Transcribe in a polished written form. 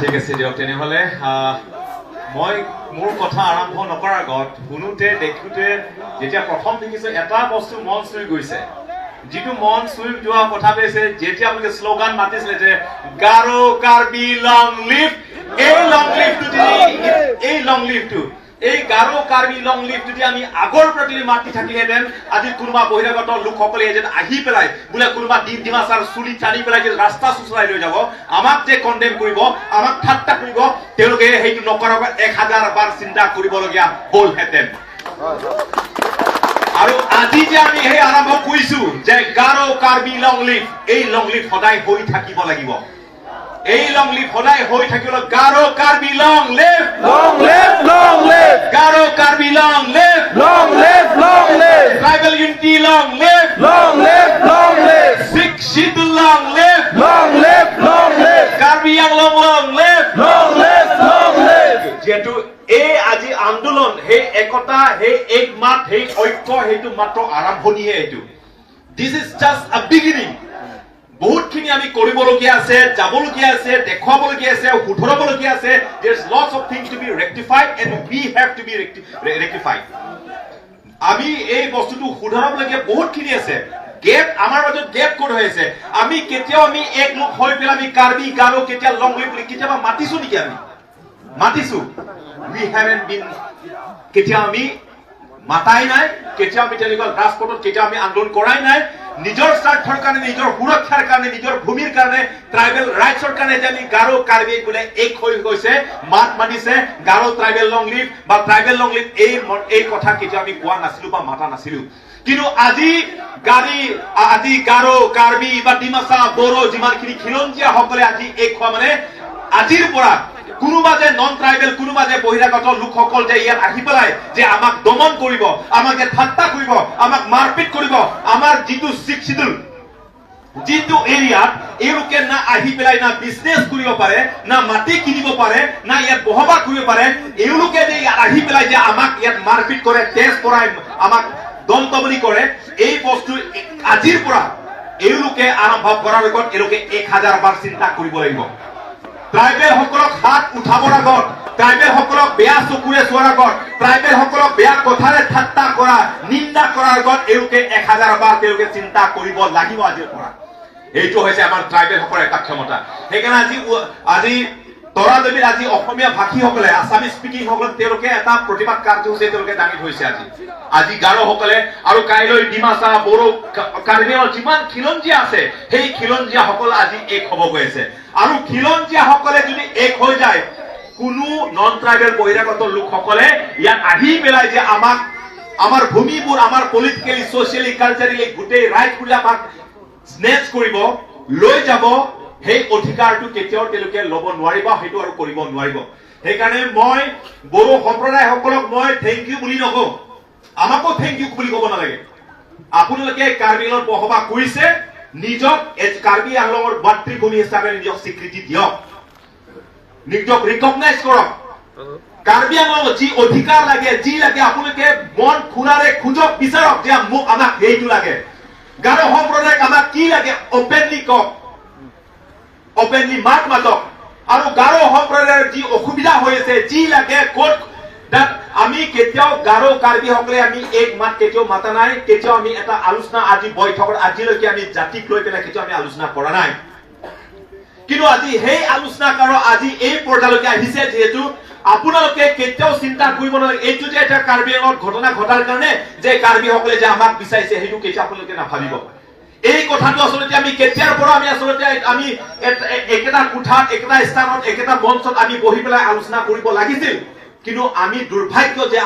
ঠিক আছে দিয়ক। তেনেহ'লে মই মোৰ কথা আৰম্ভ নকৰাৰ আগত শুনোতে দেখোতে যেতিয়া প্ৰথম দেখিছো, এটা বস্তু মন চুই গৈছে। যিটো মন চুই যোৱা কথা হৈছে, যেতিয়া আপোনালোকে শ্লোগান মাতিছিলে যে "গাৰো কাৰ্বি লং লিভ", এই লং লিভটো যদি, এই লং লিভটো, এই "গাৰো কাৰ্বি লং লিভ" যদি আমি আগৰ পৰা যদি মাতি থাকিলেহেঁতেন, আজি কোনোবা বহিৰাগত লোকসকলে যেন আহি পেলাই বোলে কোনোবা দিন ডিমাচাৰ চুলি টানি পেলাই যে ৰাস্তা চোচৰাই লৈ যাব, আমাক যে কণ্ডেম কৰিব, আমাক ঠাট্টা কৰিব, তেওঁলোকে সেইটো নকৰাৰ আগত 1000 বাৰ চিন্তা কৰিবলগীয়া হ'লহেঁতেন। আৰু আজি যে আমি সেই আৰম্ভ কৰিছো যে "গাৰো কাৰ্বি লং লিভ", এই লং লিভ সদায় হৈ থাকিব লাগিব। এই লং লিভ সদায় হৈ থাকিব। Garo Karbi long live! Long live, long live! Garo Karbi long live! Long live, long live! Tribal unity long live! Long live, long live! Sixth Schedule long live! Long live, long live! Karbi Anglong long live! Long live, long live! যিহেতু এই আজি আন্দোলন, সেই একতা, সেই এক মাত, সেই ঐক্য, সেইটো মাত্ৰ আৰম্ভণিহে এইটো। This is just a beginning. বহুতখিনি আমি কৰিবলগীয়া আছে, যাবলগীয়া আছে, দেখুৱাবলগীয়া আছে, শুধৰাবলগীয়া আছে। There is lots of things to be rectified and we have to be rectified. আমি এই বস্তুটো শুধৰাবলগীয়া বহুতখিনি আছে। গেপ, আমাৰ মাজত গেপ ক'ত হৈ আছে? আমি কেতিয়াও আমি একলগ হৈ পেলাই আমি কাৰ্বি গাৰো কেতিয়া লং লিভ বুলি কেতিয়াবা মাতিছো নেকি? আমি মাতিছো? We haven't been. কেতিয়াও আমি মাতাই নাই। কেতিয়াও আমি তেনেকুৱা ৰাজপথত কেতিয়াও আমি আন্দোলন কৰাই নাই। নিজৰ স্বাৰ্থৰ কাৰণে, নিজৰ সুৰক্ষাৰ কাৰণে, নিজৰ ভূমিৰ কাৰণে, ট্ৰাইবেল ৰাইটছৰ কাৰণে যে আমি গাৰো কাৰ্বি বোলে এক হৈ গৈছে, মাত মাতিছে "গাৰো ট্ৰাইবেল লং লিভ" বা "ট্ৰাইবেল লং লিভ", এই কথা কেতিয়াও আমি কোৱা নাছিলো বা মাতা নাছিলো। কিন্তু আজি গাৰো, কাৰ্বি বা ডিমাচা, বড়ো যিমানখিনি খিলঞ্জীয়া সকলে আজি এক হোৱা মানে আজিৰ পৰা কোনোবা যে নন ট্ৰাইবেল, কোনোবা যে বহিৰাগত লোকসকল যে ইয়াত আহি পেলাই যে আমাক দমন কৰিব, আমাক যে ঠাট্টা কৰিব, আমাক মাৰপিট কৰিব, আমাৰ যিটো ছিক্স চিডুল, যিটো এৰিয়াত এওঁলোকে না আহি পেলাই না বিজনেছ কৰিব পাৰে, না মাটি কিনিব পাৰে, না ইয়াত বসবাস কৰিব পাৰে, এওঁলোকে যে ইয়াত আহি পেলাই যে আমাক ইয়াত মাৰপিট কৰে, তেজ পৰাই আমাক দম দমনি কৰে, এই বস্তু আজিৰ পৰা এওঁলোকে আৰম্ভ কৰাৰ আগত এওঁলোকে 1000 বাৰ চিন্তা কৰিব লাগিব। ট্ৰাইবেল সকলক হাত উঠাবৰ আগত, ট্ৰাইবেল সকলক বেয়া চকুৰে চোৱাৰ আগত, ট্ৰাইবেল সকলক বেয়া কথাৰে ঠাট্টা কৰা, নিন্দা কৰাৰ আগত এওঁলোকে 1000 বাৰ তেওঁলোকে চিন্তা কৰিব লাগিব আজিৰ পৰা। এইটো হৈছে আমাৰ ট্ৰাইবেল সকলৰ এটা ক্ষমতা। সেইকাৰণে আজি তৰাদেৱীত আজি অসমীয়া ভাষীসকলে, আছামিজ স্পিকিং সকলে তেওঁলোকে এটা প্ৰতিবাদ কাৰ্যসূচী তেওঁলোকে দাঙি ধৰিছে আজি। আজি গাৰোসকলে আৰু কাইলৈ ডিমাচা, বড়ো, কাৰ্বি যিমান খিলঞ্জীয়া আছে, সেই খিলঞ্জীয়াসকল আজি এক হ'ব গৈ আছে। আৰু খিলঞ্জীয়াসকলে যদি এক হৈ যায়, কোনো নন ট্ৰাইবেল বহিৰাগত লোকসকলে ইয়াত আহি পেলাই যে আমাক, আমাৰ ভূমিবোৰ, আমাৰ পলিটিকেলি, ছচিয়েলি, কালচাৰেলি গোটেই ৰাইটবোৰ আমাক স্নেচ কৰিব লৈ যাব, সেই অধিকাৰটো কেতিয়াও তেওঁলোকে ল'ব নোৱাৰিব, সেইটো আৰু কৰিব নোৱাৰিব। সেইকাৰণে মই বড়ো সম্প্ৰদায়সকলক মই thank U বুলি নকওঁ, আমাকো thank U বুলি ক'ব নালাগে। আপোনালোকে কাৰ্বি আংলঙত বসবাস কৰিছে, নিজক এজ কাৰ্বি আংলঙৰ মাতৃভূমি হিচাপে নিজক স্বীকৃতি দিয়ক, নিজক ৰিকগনাইজ কৰক। কাৰ্বি আংলঙত যি অধিকাৰ লাগে, যি লাগে, আপোনালোকে মন খোলাৰে খোজক, বিচাৰক যে মোক, আমাক সেইটো লাগে। গাৰো সম্প্ৰদায়ক আমাক কি লাগে অপেনলি কওক, অপেনলি মাত মাতক। আৰু গাৰো সম্প্ৰদায়ৰ যি অসুবিধা হৈ আছে, যি লাগে ক'ত, তাত আমি কেতিয়াও গাৰো কাৰ্বিসকলে আমি এক মাত কেতিয়াও মাতা নাই। কেতিয়াও আমি এটা আলোচনা আজি বৈঠকত আজিলৈকে আমি জাতিক লৈ পেলাই কেতিয়াও আমি আলোচনা কৰা নাই। কিন্তু আজি সেই আলোচনা কাৰো আজি এই পৰ্যায়লৈকে আহিছে। যিহেতু আপোনালোকে কেতিয়াও চিন্তা কৰিব নালাগে, এইটো যে এটা কাৰ্বি আংলঙত ঘটনা ঘটাৰ কাৰণে যে কাৰ্বিসকলে যে আমাক বিচাৰিছে, সেইটো কেতিয়াও আপোনালোকে নাভাবিব। এই কথাটো আচলতে আমি কেতিয়াৰ পৰা আমি আচলতে আমি একেটা কোঠাত, একেটা স্থানত, একেটা মঞ্চত আমি বহি পেলাই আলোচনা কৰিব লাগিছিল। কিন্তু আমি দুৰ্ভাগ্য যে